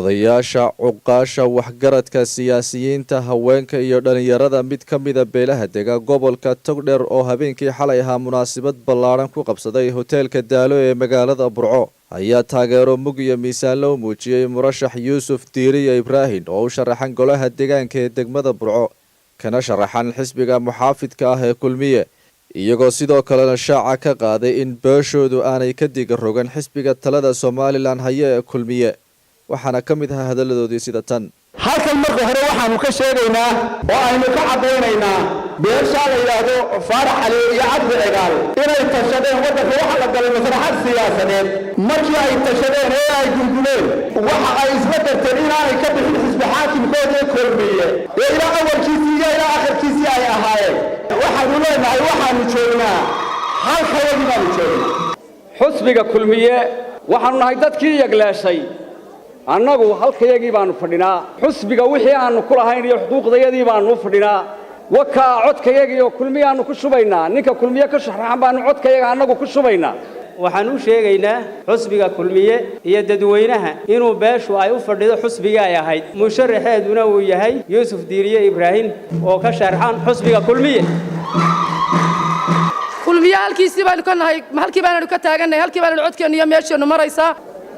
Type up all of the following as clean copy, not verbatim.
Odayaasha, cuqaasha, waxgaradka, siyaasiyiinta, haweenka iyo dhalinyarada mid ka mida beelaha dega gobolka Togdheer oo habeenkii xalay ahaa munaasabad ballaadhan ku qabsaday hoteelka Daalo ee magaalada Burco ayaa taageero mug iyo miisaan loo muujiyey murashax Yuusuf Diiriya Ibraahim oo u sharaxan golaha deegaanka ee degmada Burco, kana sharaxan xisbiga muxaafidka ah ee Kulmiye, iyagoo sidoo kalena shaaca ka qaaday in beeshoodu aanay ka diga rogan xisbiga talada Somaliland haya ee Kulmiye. Waxaana ka mid ahaa hadalladoodii sida tan. Halkan marka hore waxaanu ka sheegaynaa oo aynu ka caddaynaynaa beeshaa la yidhaahdo Faarax Cali iyo Cabdi Cigaal inay tashadeen. Waddanka waxa la galay masraxad siyaasadeed. Markii ay tashadeen ee ay gurgudeen, waxa ay isla garteen inaanay ka bixin xisbi xaakimkoodii Kulmiye ee ilaa awalkiisii iyo ilaa akhirkiisii ay ahaayeen. Waxaanu leenahay, waxaanu joognaa halkayadii baanu joognaa. Xusbiga Kulmiye waxaanu nahay dadkii yagleeshay. Annagu halkayagii baannu fadhinaa. Xusbiga wixii aannu ku lahayn iyo xuquuqdayadii baannu u fadhinaa. Wakaa codkayagii oo Kulmiyaannu ku shubaynaa. Ninka Kulmiye ka sharaxan baannu codkayaga annagu ku shubaynaa. Waxaan u sheegaynaa xusbiga Kulmiye iyo dadweynaha inuu beeshu ay u fadhido xusbigii ay ahayd, musharaxeeduna uu yahay Yuusuf Diiriye Ibraahim oo ka sharxan xusbiga Kulmiye. Kulmiye halkiisii baynu ka nahay, halkii baananu ka taagannahay, halkii baananu codkeennu iyo meesheennu maraysaa.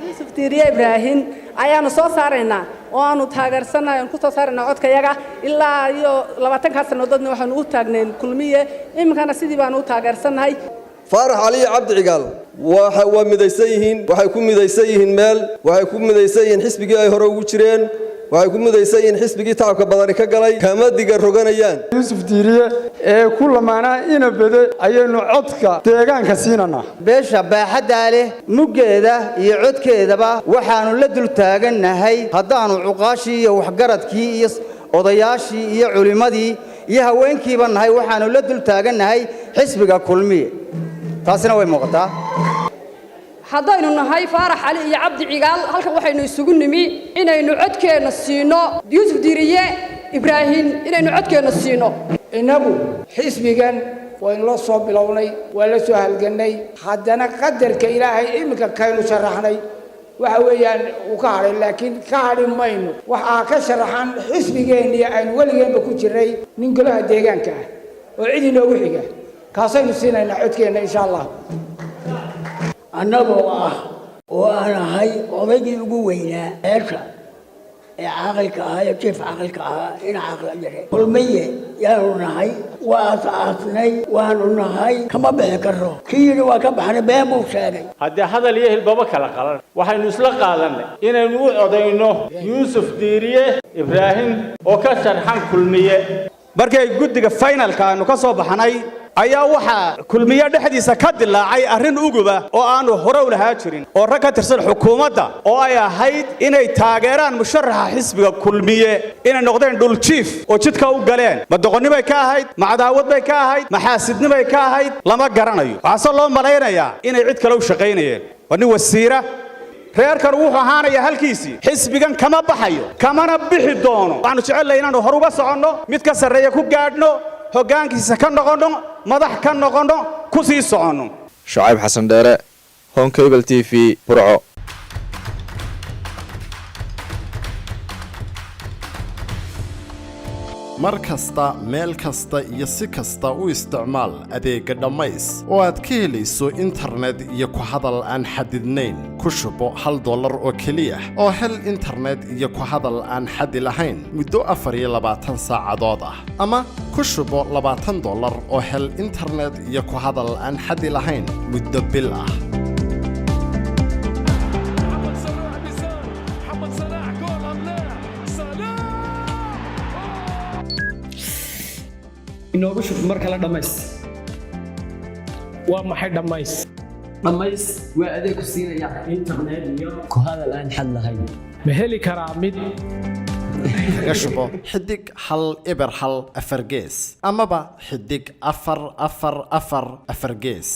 Yuusuf Diiriye Ibraahim ayaanu soo saaraynaa oo aanu taageersannahay, aanu ku soo saaraynaa codkayaga. Ilaa iyo 20-kaa sannadoodna waxaanu u taagnayn Kulmiye, iminkana sidii baanu u taageersannahay. Faarax Cali iyo Cabdi Cigaal waa midaysan yihiin. Waxay ku midaysan yihiin meel, waxay ku midaysan yihiin xisbigii ay hore ugu jireen, waxay ku midaysan yihiin xisbigii tacabka badani ka galay. Kama diga roganayaan. Yuusuf Diiriye ee ku lamaanaa ina bede ayaynu codka deegaanka siinanaa. Beesha baaxaddaa leh muggeeda iyo codkeedaba waxaannu la dul taagannahay, haddaannu cuqaashii iyo waxgaradkii iyo odayaashii iyo culimmadii iyo haweenkiiba nahay, waxaannu la dul taagannahay xisbiga Kulmiye. Taasina way muuqataa. Haddaynu nahay Faarax Cali iyo Cabdi Cigaal, halkan waxaynu isugu nimi inaynu codkeenna siino Yuusuf Diiriye Ibraahim, inaynu codkeenna siino. Innagu xisbigan waynu la soo bilownay, waa la soo halgannay. Haddana qadarka Ilaahay iminka kaynu sharaxnay waxa weeyaan uu ka hadhay, laakiin ka hadhi mayno. Waxaa ka sharaxan xisbigeennii aynu weligeenba ku jirray nin golaha deegaanka ah oo cid inoogu xiga, kaasaynu siinaynaa codkeenna, insha Allah. Annagoo ah oo aan ahay odaygii ugu weynaa beesha ee caaqilka ahaa ee jiif caaqilka ahaa, ina caaqila yare, Kulmiye yaanu nahay. Waa aas-aasnay, waanu nahay, kama bixi karo. Kii yidhi waa ka baxnay been buu sheegay. Haddii hadal iyo hilbaba kala qalan, waxaynu isla qaadannay inaynu u codayno Yuusuf Diiriye Ibraahim oo ka sharxan Kulmiye. Markay guddiga finalka aanu ka soo baxnay ayaa waxaa Kulmiye dhexdiisa ka dilaacay arrin uguba oo aanu hore u lahaa jirin, oo rag ka tirsan xukuumadda oo ay ahayd inay taageeraan musharaxa xisbiga Kulmiye inay noqdeen dhuljiif oo jidka u galeen. Ma doqonnimay ka ahayd, ma cadaawad bay ka ahayd, ma xaasidnimay ka ahayd, lama garanayo. Waxaase loo malaynayaa inay cid kale u shaqaynayeen. Waa nin wasiira. Reerkan wuxuu ahaanayaa halkiisii, xisbigan kama baxayo, kamana bixi doono. Waxaanu jecelnahay inaannu hor uga soconno, mid ka sarreeya ku gaadhno, hoggaankiisa ka noqonno, madax ka noqonno, ku sii soconno. Shacayb Xasan Dheere, Horn Cable TV, Burco. Mar kasta, meel kasta iyo si kasta u isticmaal adeegga Dhammays oo aad ka helayso internet iyo ku hadal aan xadidnayn. Ku shubo $1 oo keliya oo hel internet iyo ku hadal aan xadi lahayn muddo 24 saacadood ah, ama ku shubo $20 oo hel internet iyo ku hadal aan xadi lahayn muddo bil ah. محمد صلاح بيسار، محمد صلاح جول ام لا؟ صلاح! Inoogu shub mar kale Dhammays. Waa maxay Dhammays? Dhammays waa adeeg ku siinaya internet iyo ku hadal aan xad lahayn. Ma heli karaa mid Kaga shubo *104# amaba *444 4 gees.